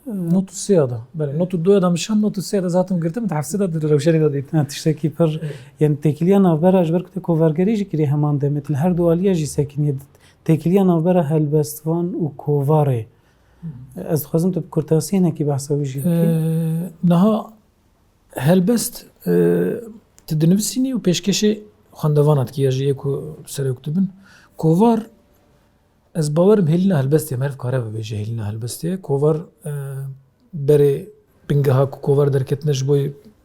Not û sê ya da. Belê, not û doya da mişan, not û sê ya da zaten girtim, di hefsê de di Rewşenê de dît. Ha, tiştekî pir, Evet. yani têkiliya navbera ji ber ku te kovargerî jî kirî heman demê, li her du aliya jî sekiniye. Têkiliya navbera helbestvan û kovarê. Ez dixwazim tu bi kurtasî hinekî behsa wî jî bikî. Ee, niha helbest, e, tu dinivîsînî û pêşkêşê xwendevana dikî ya jî yê ku bi serê wê dibin. Kovar, ez bawerim hêlîna helbestê, meriv kare bibêje hêlîna helbestê. Kovar, e, berê bingeha ku kovar derketine ji bo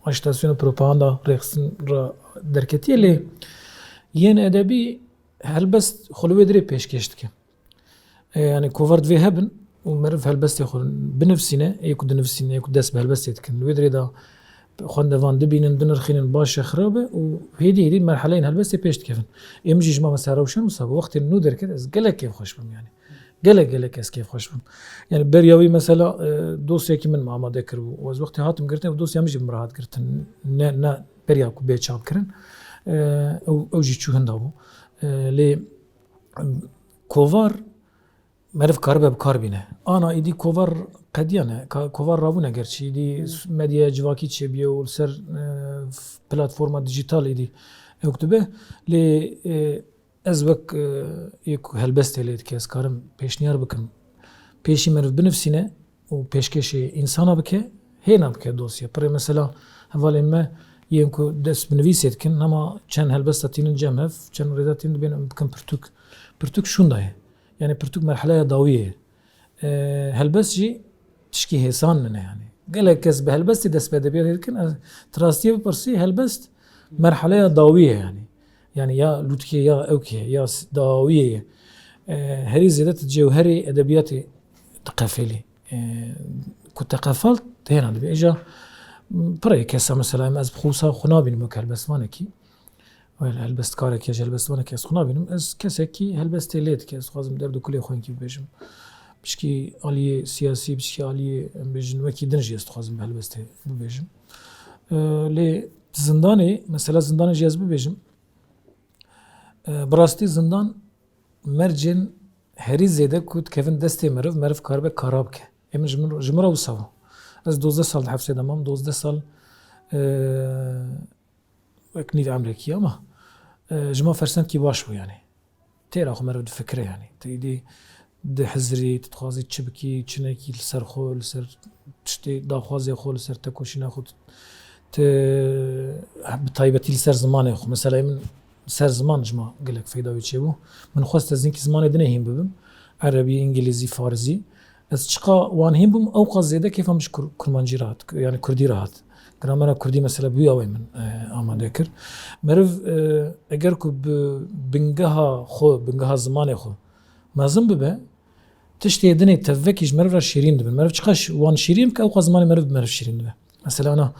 ajîtasyon û propaganda rêxistin re derketiye, lê yên edebî helbest xwe li wê dirê pêşkêş dike. E, yani kovar divê hebin û meriv helbestê xwe binivîsîne, ê ku dinivîsîne, ê ku dest bi helbestê dikin. Li wê dirê de xwendevan dibînin, dinirxînin, baş e, xirab e û hêdî hêdî merheleyên helbestê pêş dikevin. Ê min jî ji me mesela Rewşen wisa bû, wextê nû derket, ez gelek kêfxweş bûm yani. Gelek, gelek ez kêfxweş bûm. Yani beriya wî mesela, e, dosyekî min me amade kiribû û ez wextê hatim girtin, ew dosya min jî bi min re hat girtin. Ne, ne beriya ku bê çapkirin. E, ew, ew jî çû hinda bû. E, lê, em, kovar meriv karibe bi kar bîne. Ana êdî kovar qediya ne. Ka-, kovar rabûne gerçî. Êdî Hmm. medyaya civakî çêbûye û li ser, e, f-, platforma dîjîtal êdî ew dibe. Lê, e, Ez wek, e, yek ku helbestê lê dike, ez karim pêşniyar bikim. Pêşî meriv binivsîne û pêşkêşê însana bike, hêna bike dosya. Pirê mesela hevalên me yên ku dest bi nivîsê dikin, hema çend helbesta tînin cem hev, çend rêda tînin dibên em bikin pirtûk. Pirtûk şûnda ye. Yani pirtûk merheleya dawiyê ye. E, helbest jî tişkî hêsan nine yani. Gelek kes bi helbestê dest bi edebiyatê dikin. Ez, tu rastiyê bipirsî, helbest merheleya dawî ye yani. Yani ya lûtkê ya ewkê ya s-, dawiyê ye. E, herî zêde tu cewherê edebiyatê diqefelî. E, ku te qefalt, hêna dibe. Îja, m, pirê kesa mesela, em, ez bi xwe wisa xwe nabînim wek helbestvanekî. Wele helbestkarekî ya ji helbestvanekî ez xwe nabînim. Ez kesekî helbestê lê dike. Ez dixwazim derd û kulê xwe hinkî bibêjim. Pişkî aliyê siyasî, pişkî aliyê, em bêjin, wekî din jî ez dixwazim bi helbestê bibêjim. E, lê zindanê, mesela zindanê jî ez bibêjim. E, bi rastî zindan mercên herî zêde ku dikevin destê meriv, meriv karibe kara bike. Ê min ji min, ji min re wisa bû. Ez dozdeh sal di hefsê de mam, dozdeh sal, e, wek nîv emrekî ama, e, ji me fersendkî baş bû yani. Têra xwe meriv difikire yani. Tu îdî dihizirî, tu dixwazî çi bikî, çi nekî li ser xwe, li ser tiştê daxwazê xwe, li ser tekoşîna xwe, tu, tu bi taybetî li ser zimanê xwe. Mesela min ser ziman ji me gelek feyda wê çêbû. Min xwest ez hinkî zimanê dinê hîn bibim. Erebî, îngilîzî, farzî. Ez çiqa wan hîn bûm, ewqas zêde kêfa min ji kur-, kurmancî re hat, yani kurdî re hat. Gramera kurdî mesela bi wî awê min, e, amade kir. Meriv, e, eger ku bi bingeha xwe, bingeha zimanê xwe mezin bibe, tiştê dinê tevvekî ji meriv re şîrîn dibin. Meriv çiqas ş-, wan şîrîn bike, ewqas zimanê meriv bi meriv şîrîn dibe. Mesela na,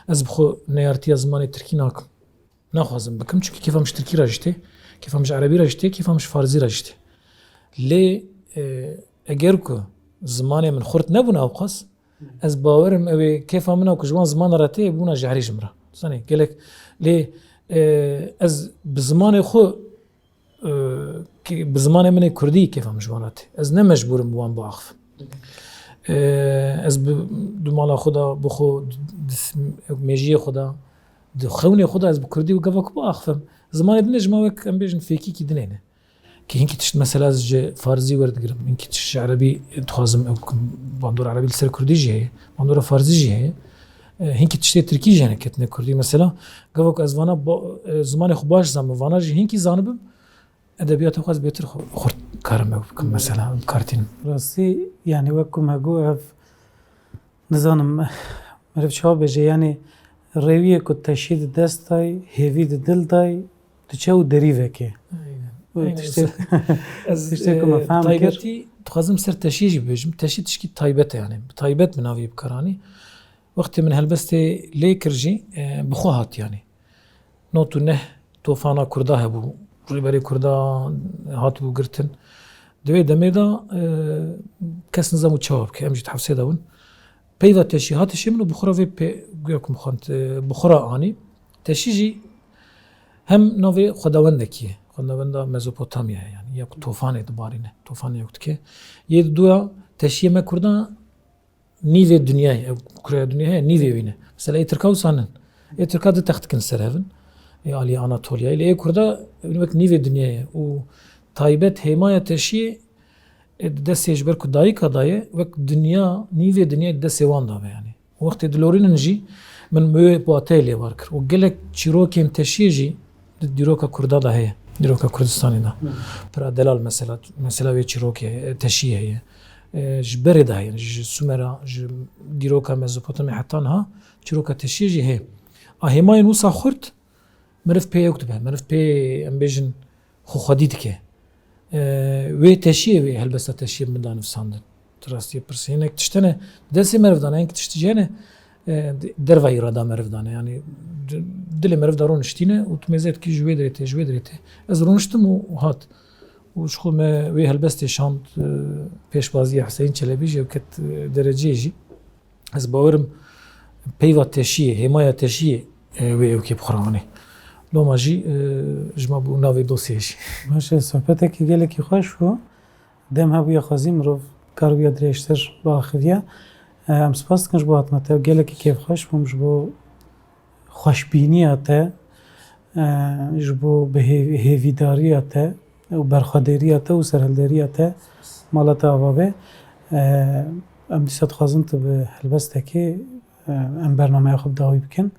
ez bi xwe neyartiya zimanê tirkî nakim. Naxwazim bikim, çunkî kêfa min ji tirkî re jî tê, kêfa min ji erebî re jî tê, kêfa min ji farzî re jî tê. Lê, e, eger ku zimanê min xurt nebûna ewqas, ez bawerim ew ê kêfa min a ku ji wan zimanan re tê, bûna jehrî ji min re. Zanî, gelek, lê, e, ez bi zimanê xwe, e, ki, bi zimanê min ê kurdî kêfa min ji wan re tê. Ez ne mecbûr im bi wan biaxivim. E, ez bi, di mala xwe de, bi xwe, di, di mêjiyê xwe de, di xewnê xwe de ez bi kurdî û gava ku biaxivim. Zimanê din ê ji me wek, em bêjin, fêkîkî dinê ne. Ki hinkî tişt mesela ez ji farzî werdigirim, hinkî tişt ji erebî dixwazim, ew bandora erebî li ser kurdî jî heye, bandora farzî jî heye. E, hinkî tiştê tirkî jî hene ketine kurdî. Mesela, gava ku ez vana ba-, e, zimanê xwe baş zanim, vana jî hinkî zanibim, edebiyata xwe ez bêtir xwe-, xurt karim ew bikim, mesela, bi kar tînim. Rastî, yani wek ku me got, ev, nizanim, meriv çawa bêje, yani rêwiyê ku teşî di dest day, hêvî di dil day, diçe û derî veke. Aynen. Û Aynen. tiştê, Ez, tiştê ku me e, fehm kir. Taybetî dixwazim ser teşî jî bibêjim. Teşî tişkî taybet e yani. Bi taybet min navê bikaranî. Wextê min helbestê lê kir jî, e, bi xwe hat yani. Not û neh tofana Kurda hebû. Rêberê Kurda hatibû girtin. Di wê demê de, e, kes nizam û çawa bike. Em jî di hefsê de bûn. Peyva teşî hat, teşî min û bi xwe re vê pê, guya ku min xwend, e, bi xwe re anî. Teşî jî hem navê xwedawendekî ye. Xwedawenda Mezopotamya ye yani. Ya ku tofanê dibarîne. Tofanê ya ku dike. Yê di duya teşiyê me Kurda nîvê dinyayê, ev kureya dinyayê heye, nîvê wî ne. Mesela ê Tirka wisa nin. Ê Tirka du text dikin ser hev in. Ê aliyê Anatolyayê. Lê ê Kurda wek nîvê dinyayê û taybet hêmaya teşiyê, ê, di destê ji ber ku dayika daye, wek dinya, nîvê dinyayê di destê wan dabe yani. Wextê dilorînin jî min wê wateyê lêvar kir. Û gelek çîrokên teşiyê jî di dîroka Kurda de heye. Dîroka Kurdistanê de. Hı. Pira delal mesela, mesela wê çîrokê heye, teşiyê heye. E, ji berê de heye. Ji Sumera, ji dîroka Mezopotamya heta niha çîroka teşiyê jî heye. A hêmayên wisa xurt meriv pê ewk dibe. Meriv pê, em bêjin, xwe xwedî dike. E, wê teşiyê, wê helbesta teşiyê min da nivîsandin. Tu rastiyê pirsê. Hinek tişt hene destê meriv dane, hinek tişt jî hene, e, derva îrada meriv dane. Yani di-, dilê meriv de roniştîne û tu mêze dikî ji wê derê tê, ji wê derê tê. Ez roniştim û, û hat. Û ji xwe me wê helbestê şand, e, pêşbaziyê Hüseyin Çelebî jî ew ket, e, dereceyê jî. Ez bawerim peyva teşiyê, hêmaya teşiyê, e, wê ewkê bi xwe re anî. Loma jî, e, ji me bû navê dosyê jî. Baş e, sohbetekî gelekî xweş bû. Dem hebûye xwezî mirov karibûya dirêjtir biaxiviya. E, em spas dikin ji bo hatina te. Gelekî kêfxweş bûm ji bo xweşbîniya te. e, ji bo bi hêv-, hêvîdariya te û berxwedêriya te û serhildêriya te mala te ava be. E, em dîsa dixwazin tu bi helbestekê, e, em bernameya xwe bi dawî bikin.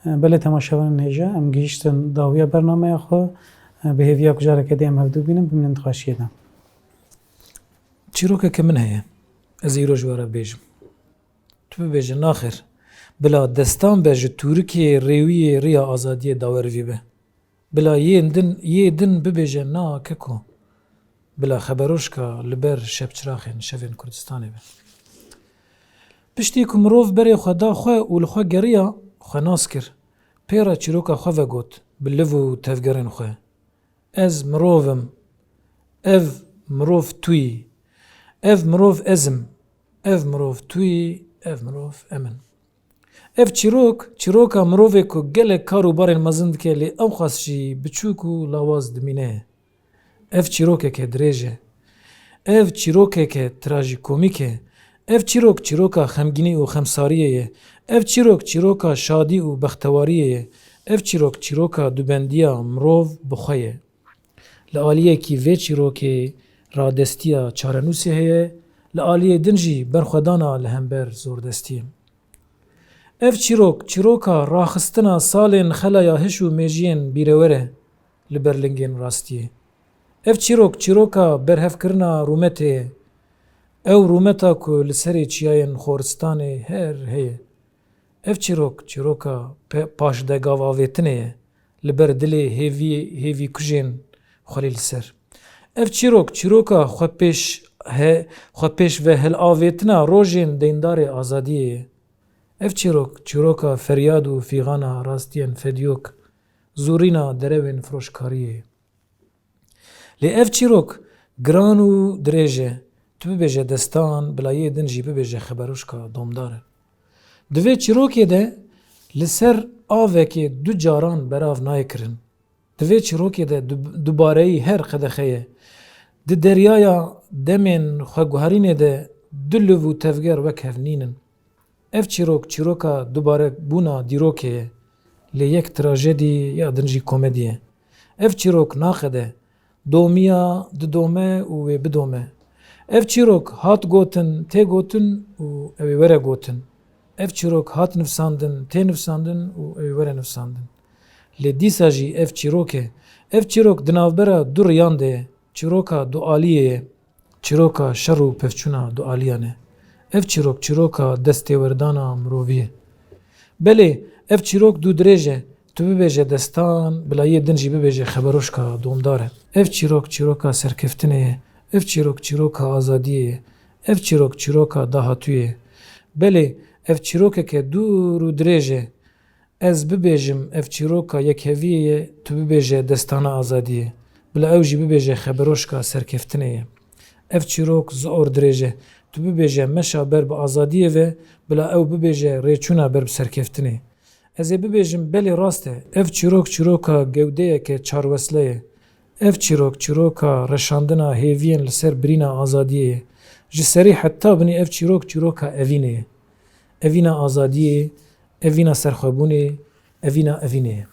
E, belê temaşevanên hêja, em gihîştin dawiya bernameya xwe. E, bi hêviya ku careke dî em hevdû bînin, bimînin di xweşiyê de. Çîrokeke min heye. Ez ê îro ji we re bêjim. Tu bibêje, naxêr. Bila destan be ji tûrikê rêwiyê riya azadiyê dawerivî be. Bila yên din, yê din bibêje, na keko. Bila xeberoşka li ber şepçiraxên şevên Kurdistanê be. Piştî ku mirov berê xwe da xwe û li xwe geriya, xwe nas kir. Pê re çîroka xwe vegot, bi liv û tevgerên xwe. Ez mirov im. Ev mirov tu yî. Ev mirov ez im. Ev mirov tu yî. Ev mirov em in. Ev çîrok, çîroka mirovê ku gelek kar û barên mezin dike, lê ewqas jî biçûk û lawaz dimîne ye. Ev çîrokeke dirêj e. Ev çîrokeke trajîkomîk e. Ev çîrok, çîroka xemgînî û xemsariyê ye. Ev çîrok, çîroka şadî û bextewariyê ye. Ev çîrok, çîroka dubendiya mirov bi xwe ye. Li aliyekî vê çîrokê radestiya çarenûsê heye, li aliyê din jî berxwedana li hember zordestiyê. Ev çîrok, çîroka raxistina salên xelaya hiş û mêjiyên bîrewer e li ber lingên rastiyê. Ev çîrok, çîroka berhevkirina rûmetê ye. Ew rûmeta ku li serê çiyayên xoristanê her heye. Ev çîrok, çîroka pe-, paşdegavavêtinê ye, li ber dilê hêvî-, hêvîkujên xwelî li ser. Ev çîrok, çîroka xwepêş he-, xwepêşvehilavêtina rojên deyndarê azadiyê ye. Ev çîrok, çîroka feryad û fîxana rastiyên fediyok, zûrîna derewên firoşkariyê ye. Lê ev çîrok giran û dirêj e. Tu bibêje destan, bila yê din jî bibêje xeberoşka domdar e. Di vê çîrokê de li ser avekê du caran berav nayê kirin. Di vê çîrokê de du-, dubareyî her qedexe ye. Di deryaya demên xweguherînê de du liv û tevger wek hev nîn in. Ev çîrok, çîroka dubarekbûna dîrokê ye. Lê yek trajedî ya din jî komedî ye. Ev çîrok naqede. Domiya didome û wê bidome. Ev çîrok hat gotin, tê gotin û ew ê were gotin. Ev çîrok hat nivsandin, tê nivsandin û ew ê were nivsandin. Lê dîsa jî ev çîrok e. Ev çîrok di navbera du riyan de ye. Çîroka dualiyê ye. Çîroka şer û pevçûna dualiyan e. Ev çîrok, çîroka destêwerdana mirovî ye. Belê, ev çîrok dû dirêj e. Tu bibêje destan, bila yê din jî bibêje xeberoşka domdar e. Ev çîrok, çîroka serkeftinê ye. Ev çîrok, çîroka azadiyê ye. Ev çîrok, çîroka dahatûyê ye. Belê, ev çîrokeke dûr û dirêj e. Ez bibêjim, ev çîroka yekheviyê ye, tu bibêje destana azadiyê. Bila ew jî bibêje xeberoşka serkeftinê ye. Ev çîrok zor dirêj e. Tu bibêje meşa ber bi azadiyê ve, bila ew bibêje rêçûna ber bi serkeftinê. Ez ê bibêjim, belê rast e. Ev çîrok çîroka gewdeyeke çarwesle ye. Ev çîrok çîroka reşandina hêviyên li ser birîna azadiyê ye. Ji serî heta binî ev çîrok çîroka evînê ye. Evîna azadiyê, evîna serxwebûnê, evîna evînê ye.